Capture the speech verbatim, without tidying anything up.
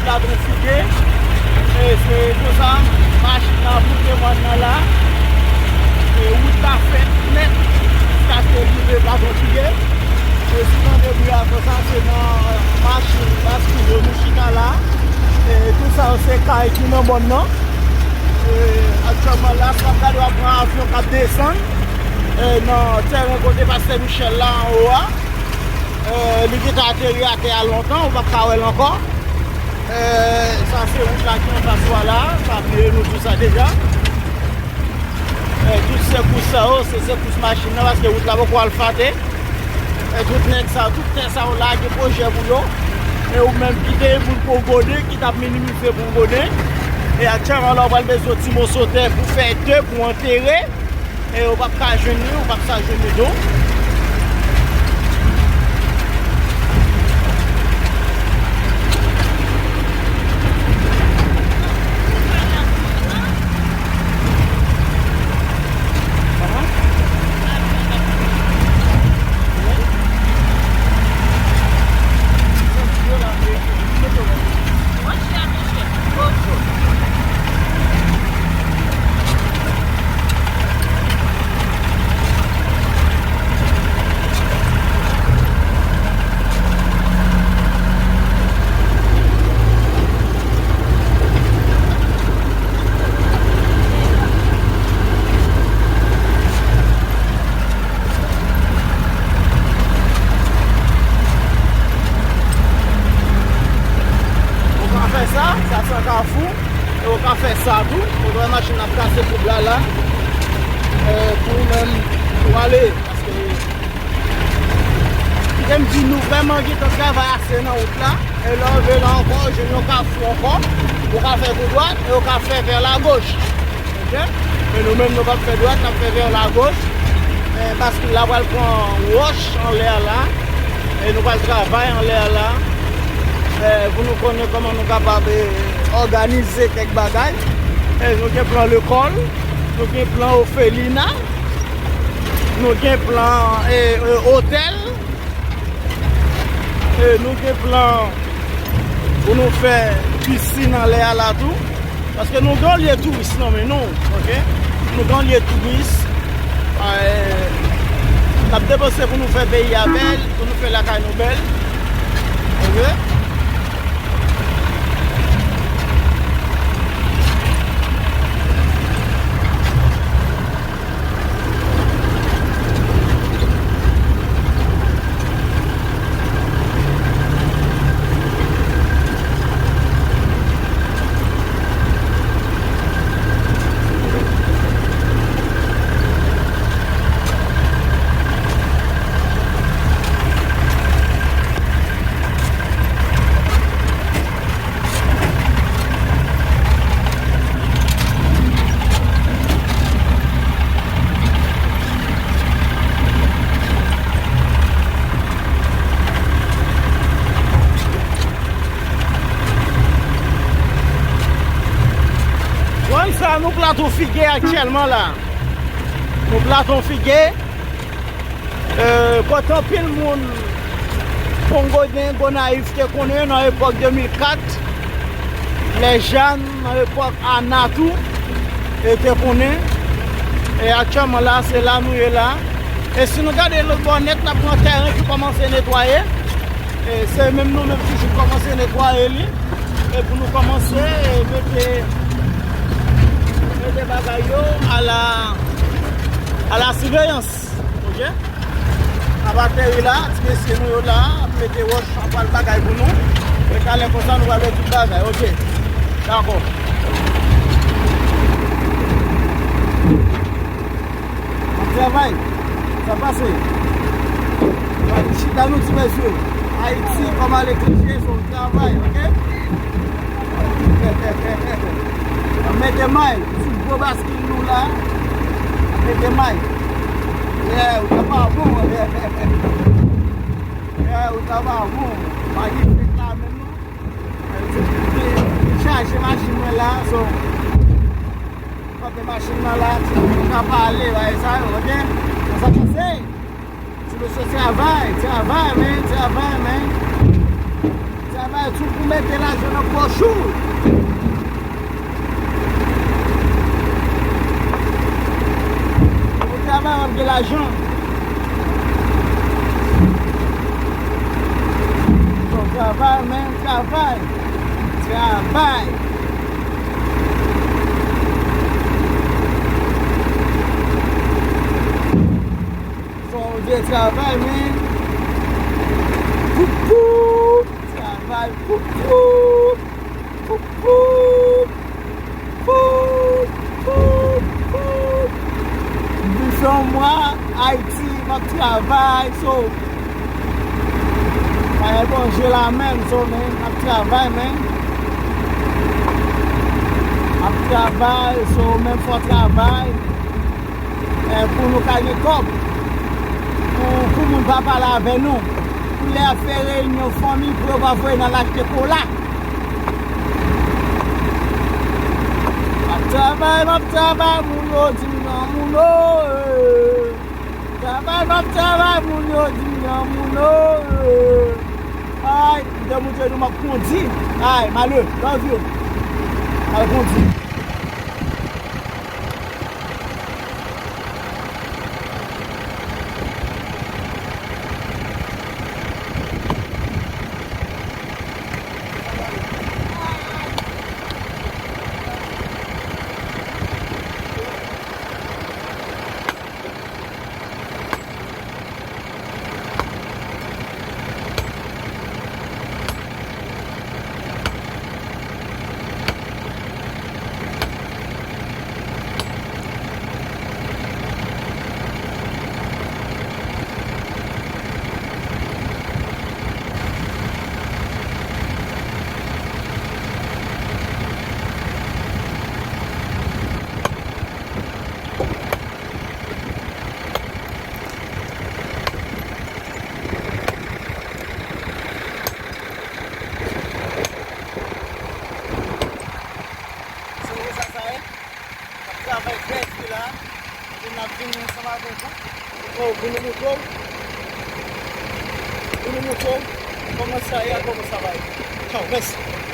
Platon Fige. E se konsa machin nan ap moute mòn nan la. E wout la fèt nèt jiskaske l rive Platon Fige. E si w tande bri a konsa, se nan machin baskil yo nou chita la. E tout sa yo se kay ki nan mòn nan. E aktyèlman la, si w ap gade, w ap pran avyon k ap desann, e nan tèren kote pastè Michel la anwo a. E li gentan ateri atè a lontan, ou p ap ka wè l ankò. E sa se wout la ki anfas ou a la, pa bliye nou di w sa deja. E tout sekous sa yo, se sekous machin nan, paske wout la poko alfate. E tout nèg sa, tout tè sa yo lage pwojè pou yo. E ou menm ki te vin pou w gode, ki t ap minimize pou w gode. E aktyèlman la, ou pral bezwen yon ti moso tè pou fè de, pou antere. E ou p ap ka jwenn li, ou p ap sa jwenn li tou. Ou ka fè sa, sa se yon kafou. E ou ka fè sa tou. Ou wè machin ap kase koub la la. E pou ou menm, ou ale. Paske, kite m di nou, vrèman gentan travay ase nan wout la. E lè w rive la ankò, ou jwenn yon kafou ankò. Ou ka fè tou dwat e ou ka fè vè lagoch. Ok? Men nou menm, nou p ap fè dwat, n ap fè vè lagoch. E, paske l ap pral pran wòch anlè a la. E nou pral travay anlè a la. E, pou nou konnen kòman nou kapab, e, òganize kèk bagay. E, nou gen plan lekòl, nou gen plan òfelina, nou gen plan, e, e, otèl. E, nou gen plan pou nou fè pisin anlè a la tou. Paske nou gen yon lye touris nan men nou, ok? Nou gen yon lye touris. E, n ap depanse pou nou fè peyi a bèl, pou nou fè lakay nou bèl. Ok? Zòn sa nou Platon Fige aktyèlman la. Nou Platon Fige. E, kote anpil moun Pongodyen, Gonayiv te konnen nan epòk de mil kat, Lèjàn, nan epòk Ana tou, e te konnen. E aktyèlman la, se la nou ye la. E si nou gade lòt bò nèt, n ap gen yon tèren ki kòmanse netwaye. E se menm nou menm toujou kòmanse netwaye li. E pou nou kòmanse, e mete, mete bagay yo a la, a la siveyans. Ok? N ap ateri la, ti mesye nou yo la, ap mete wòch, ap pral bagay pou nou. E talè konsa, nou pral wè tout bagay. Ok. Dakò. N ap travay. Sa pase. N ap chita nou ti mesye. Ayiti, kòm aletranje, se yon travay, ok? N ap mete may sou gwo baskil nou la. N ap mete may. Yeah, ou ta pa bon. Yeah, ou ta pa bon. Pa gen fèt la menm non. Chaje machin mwen la, so. Kanpe machin nan la, ti moun ka pale, bagay sa yo, ok? Sa sa pase? Ti mesye travay, travay, men, travay, men. Ti Travay tou pou mete lajan nan pòch ou. Ou travay, w ap gen lajan. Bon, travay, men, travay. Travay. Fò w travay, men. Pou, pou. Travay, pou, pou. Pou, pou. Pou, pou, pou. Depi yon mwa, Ayiti, m ap travay, so, bagay bon, je la menm, so, men, m ap travay, men. M ap travay, so, men fò travay. Eh, pou nou ka gen kòb. Pou, pou moun pa pale avè nou. Pou lè y ap fè reyinyon fanmi, pou yo pa voye n al achte kola. M ap travay, m ap travay, moun yo di m granmoun, oh, eh. Travay, m ap travay, moun yo di m granmoun, oh, eh. Ay, m te montre nou m ap kondi. Ay, male, love you. M al kondi. Se konsa sa ye. N ap travay bèl fi la. Epi n ap vini ansanm avèk ou. Pou, pou nou montre w. Pou nou montre w kòman sa ye, kòman sa va ye. Tchaw, mèsi.